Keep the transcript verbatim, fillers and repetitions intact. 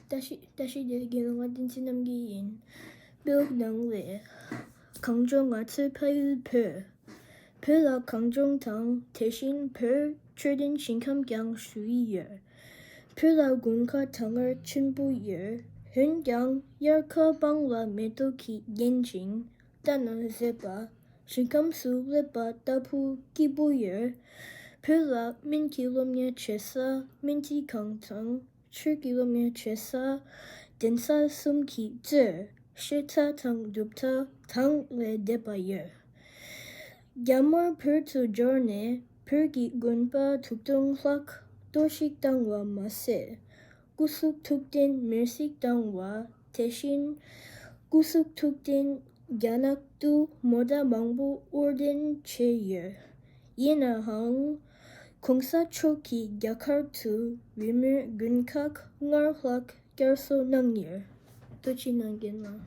བཀྲ་ཤིས་བཀྲ་ཤིས་བདེ་ལེགས། རྒན་ལགས་ང་བསྟན་འཛིན་རྣམ་རྒྱལ་ཡིན། དཔེ་ཀློག་ནང་ལས། གངས་ལྗོངས་ང་ཚོའི་ཕ་ཡུལ་བོད། བོད་ལ་གངས་ལྗོངས་དང་དེ་བཞིན་བོད་ཆོས་ལྡན་ཞིང་ཁམས་ཀྱང་ཞུ་ཡི་ཡོད། བོད་ལ་དགུན་ཁ་གྲང་ངར་ཆེན་པོ་ཡོད། འོན་ཀྱང་དབྱར་ཁ་སྤང་ལ་མེ་ཏོག་གིས་བརྒྱན་ཅིང་རྟ་རྣ་བཟེད་པ། ཞིང་ཁམས་སུ་སླེབས་པ་ལྟ་བུ་སྐྱིད་པོ་ཡོད། བོད་ལ་སྨན་གྱི་སློབ་གཉེར་བྱེད་ས་སྨན་རྩིས་ཁང་དང་། ཆོས་ཀྱི་སློབ་གཉེར་བྱེད་ས་གདན་ས་གསུམ་གྱིས་གཙོས་བཤད་གྲྭ་དང་སྒྲུབ་གྲྭ་གྲངས་ལས་འདས་པ་ཡོད། རྒྱ་དམར་བོད་དུ་འབྱོར་ནས་བོད་ཀྱི་དགོན་པ་དྲུག་སྟོང་ལྷག་གཏོར་བཤིག་བཏང་བ་མ་ཟད། སྐུ་གཟུགས་ཐུབ་བསྟན་མེར་སྲེག་བཏང་བ། དེ་བཞིན་སྐུ་གཟུགས་ཐུབ་བསྟན་རྒྱ་ནག་ཏུ་མོ་ཊ་མང་པོ་དབོར་འདྲེན་བྱས་ཡོད། ཡིན་ནའང་། གོང་ས་མཆོག་གིས་རྒྱ་གར་དུ་རི་མོའི་དགུན་ཁག་སྔར་ལྷག་བསྐྱར་གསོ་གནང་ཡོད། ཐུགས་རྗེ་གནང་། རྒན་ལགས།